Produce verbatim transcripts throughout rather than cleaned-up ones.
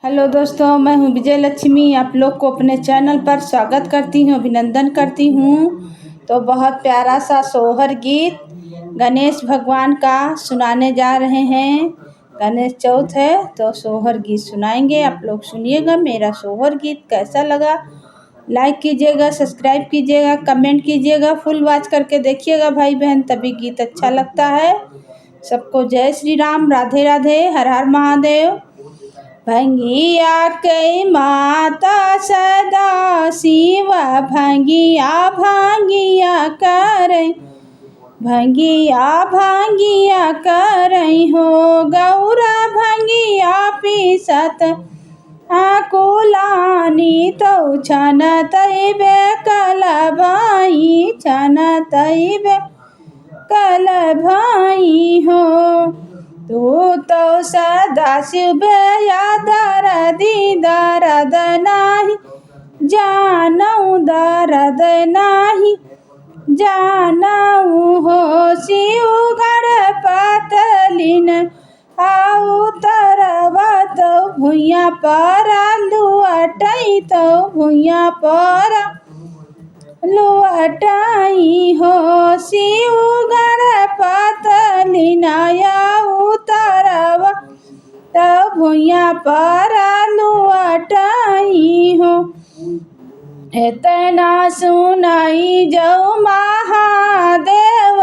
हेलो दोस्तों, मैं हूं विजय लक्ष्मी। आप लोग को अपने चैनल पर स्वागत करती हूं, अभिनंदन करती हूं। तो बहुत प्यारा सा सोहर गीत गणेश भगवान का सुनाने जा रहे हैं। गणेश चौथ है तो सोहर गीत सुनाएंगे। आप लोग सुनिएगा, मेरा सोहर गीत कैसा लगा, लाइक कीजिएगा, सब्सक्राइब कीजिएगा, कमेंट कीजिएगा, फुल वॉच करके देखिएगा भाई बहन, तभी गीत अच्छा लगता है। सबको जय श्री राम, राधे राधे, हर हर महादेव। भंगिया के माता सदा शिव, भंगिया भंगिया करे, भंगिया भंगिया करे हो गौरा, भंगिया पीसत आकुलानी तौ छन तैबे कलबाई, छन तैबे कलबाई हो। तू तौ सदा शिव या दरदी दरद नाही जानौ, दरद नाही जानौ हो। शिव गणपत लीन अवतरवा तौ भुइयाँ पर लुअटई, तौ भुइयाँ पर लुअटई हो। शिव गणपत लीन अवतरवा तौ भुइयाँ पर लुअटई हो। एतना सुनई जौ महादेव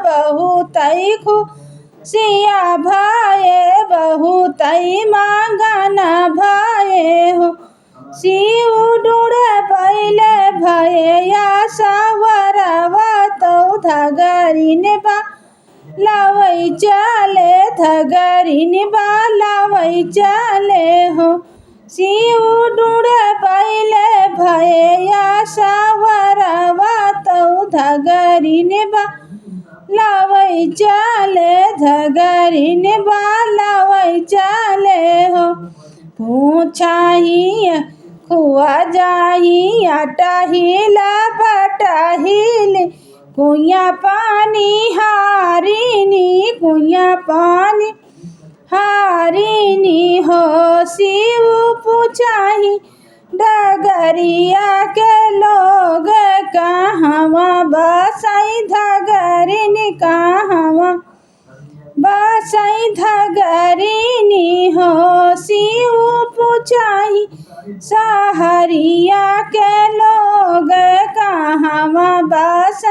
बहुतई खुशिया भए, बहुतई मगन भए हो। शिव डुड़बैले भए या सवरवा तौ धगरिन बा लवै चले, धगरिन बा लवै चले हो। शिव डुड़बैले भए या सवरवा तौ धगरिन बा लवै चले, धगरिन बा लवै चले हो। पूछाही खुआ जाही अटहिला बटहिली, कुइयाँ पानी हारिनी, कुइयाँ पानी हारिनी हो। शिव पूछाही डगरिया के लोग, कहवा बसई धगरिन, कहवा बसई धगरिनी हो। शिव पूछाही सहरिया के लोग, कहवा बस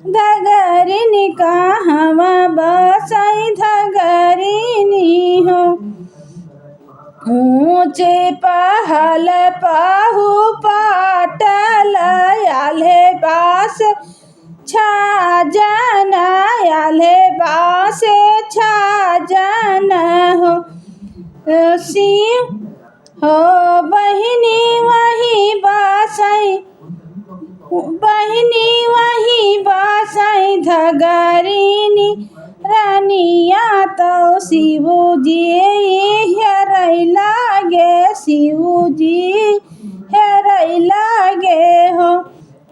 धगरिन, कहवा बसई धगरिनी हो। ऊँचे पहल पाहु पाटल आल्हे बास छाजन, आल्हे बास छाजन हो। शिव हो बहिनी वही बसई, बहिनी वही बसई धगरिनी रनिया तौ शिव जी हेरै लागे, शिव जी हेरै लागे हो।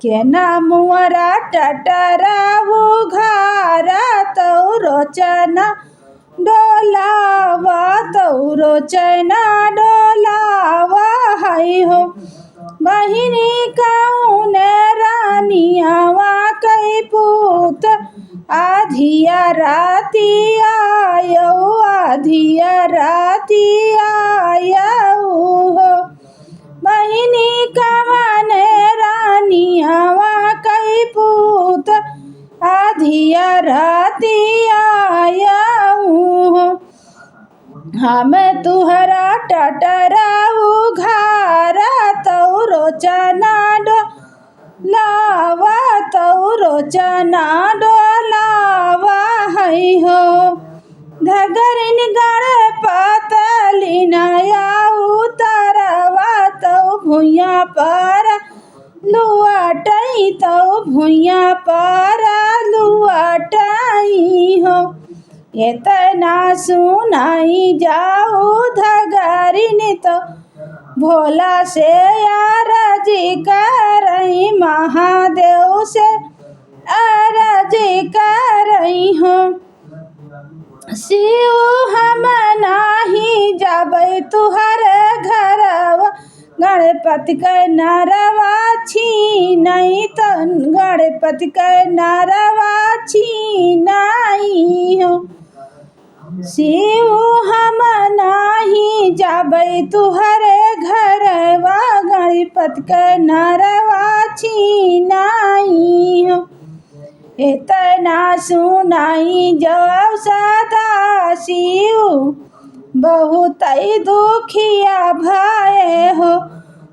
केना मुअरा टटरा उघारा तौ रोचना डोलावा तौ रोचना डोलावा है हो। बहिनी कौन रानियावा कै पूत आधिया राती आयौ, आधिया राती आयौ हो। बहिनी कवन रानियावा कै पूत आधिया राती आयौ हो। हम तुहरा टटरा उघारा तौ रोचना डोलावा, तौ रोचना डोलावा है हो। धगरिन गणपत लीन अवतरवा तौ भुइयाँ पर लुअटई, तौ भुइयाँ पर लुअटई हो। एतना सुनई जाऊ धगरिन तौ भोला से अरजी करई, महादेव से अरजी करई हो। शिव हम नाही जाबै तुहर गणपति के नरवा छीनई त गणपति के नरवा छीनई हो। शिव हम नाही जाबै तुहरे घरवा, गणपति के नरवा छीनई हो। एतना सुनाई जब सदा शिव, बहुत ही दुखिया भए हो।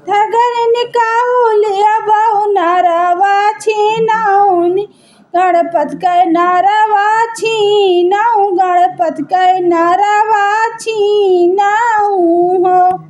धगर निकाउलिया बहु नरवा छीनौनी, गणपति के नरवा छीनौ, गणपति के नरवा छीनौ हो।